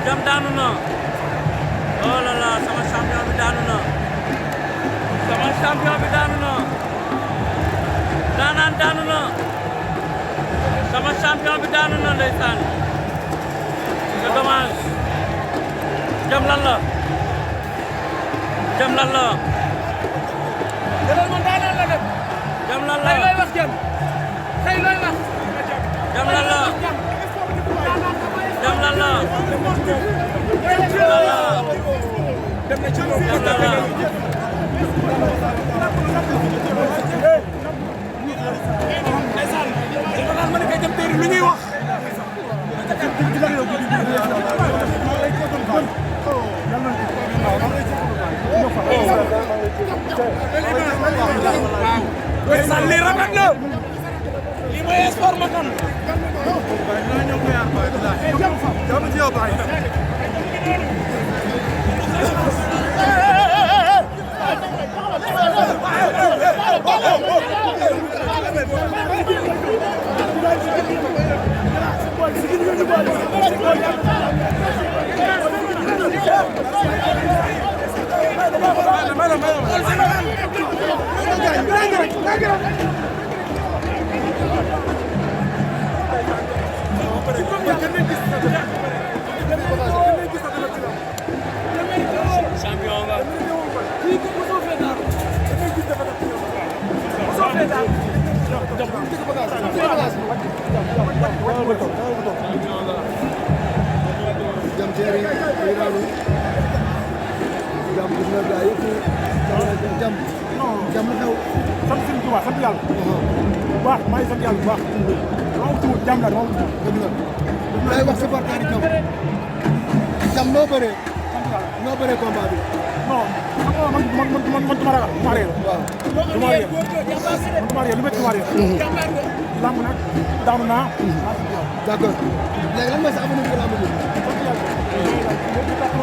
Jam daanu na oh là là sama champion bi daanu na sama champion bi daanu na daanaan daanu na sama champion bi daanu na ndeysaan c'est dommage Jam lan la Jam lan la man daanaan la dem Jam lan la tey looy wax Jam tey looy wax Jam lan la Jam lan la lii rafet na lii mooy sport ma kan champion nga Jam Thierry Iranu Jam gis na gaa yëpp Jam Jam la xew sant Sëriñ Tuubaa sant yàlla bu baax maa ngi sant yàlla bu baax maa ngi tudd Jam la maa ngi tudd dëgg la lay wax supporter yi Jam noo bëree noo bëree combat bi non man duma ragal duma réer waaw duma réer man duma réer lu métti duma réer lamb nag daanu naa d'accord léegi lan mooy sa avenir ci lamb bi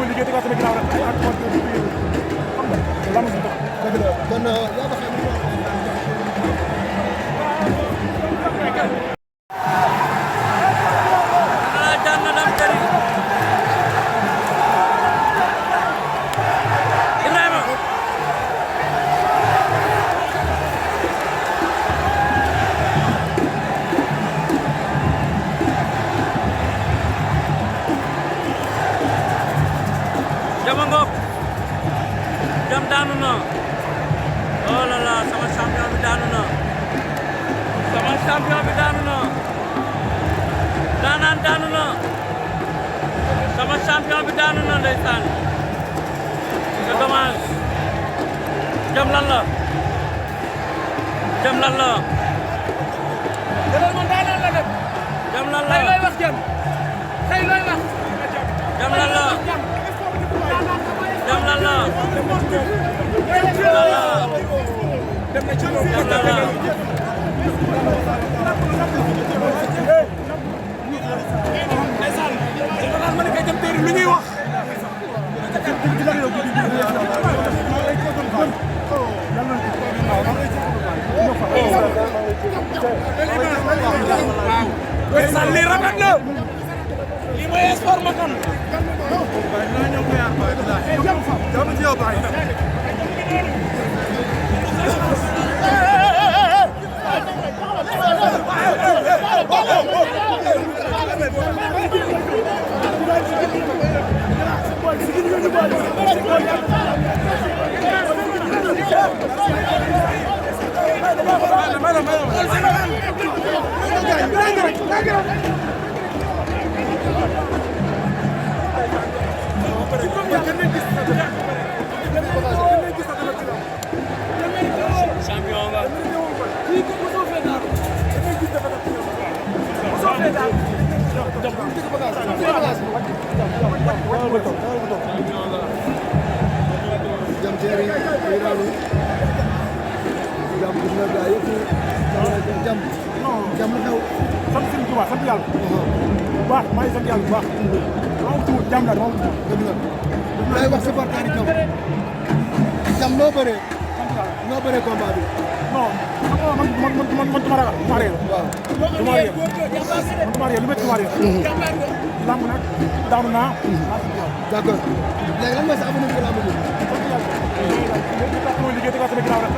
liggéey tegaat sama ginnaaw rek ak xam nga lamb bi tax dëgg la kon yaa ba xam Jam daanu na oh là là sama champion bi daanu na sama champion bi daanu na daanaan daanu na sama champion bi daanu na ndeysaan c'est dommage Jam lan la Jam lan la man daanaan la dem Jam lan la tey looy wax Jam tey looy wax Jam lan la Jam lan la lu ñuy wax lii rafet na lii mooy sport ma kan champion nga Jam Thierry Iranu Jam nga gaa yëpp jàmm. non jàmm xew. sant Sëriñ Tuubaa sant yàlla. bu baax maa ngi sant yàlla bu baax. maa ngi tuut jàmm la maa ngi tuut. dëgg la lay wax supporter yi jàmm noo bëree. noo bëree combat bi. non man duma ragal duma réer. waaw duma réer man duma réer lu métti duma réer. lamb nag daanu naa. d'accord léegi lan mooy sa avenir ci lamb bi. sant yàlla. léegi tax sama liggéey tegaat sama ginnaaw rek.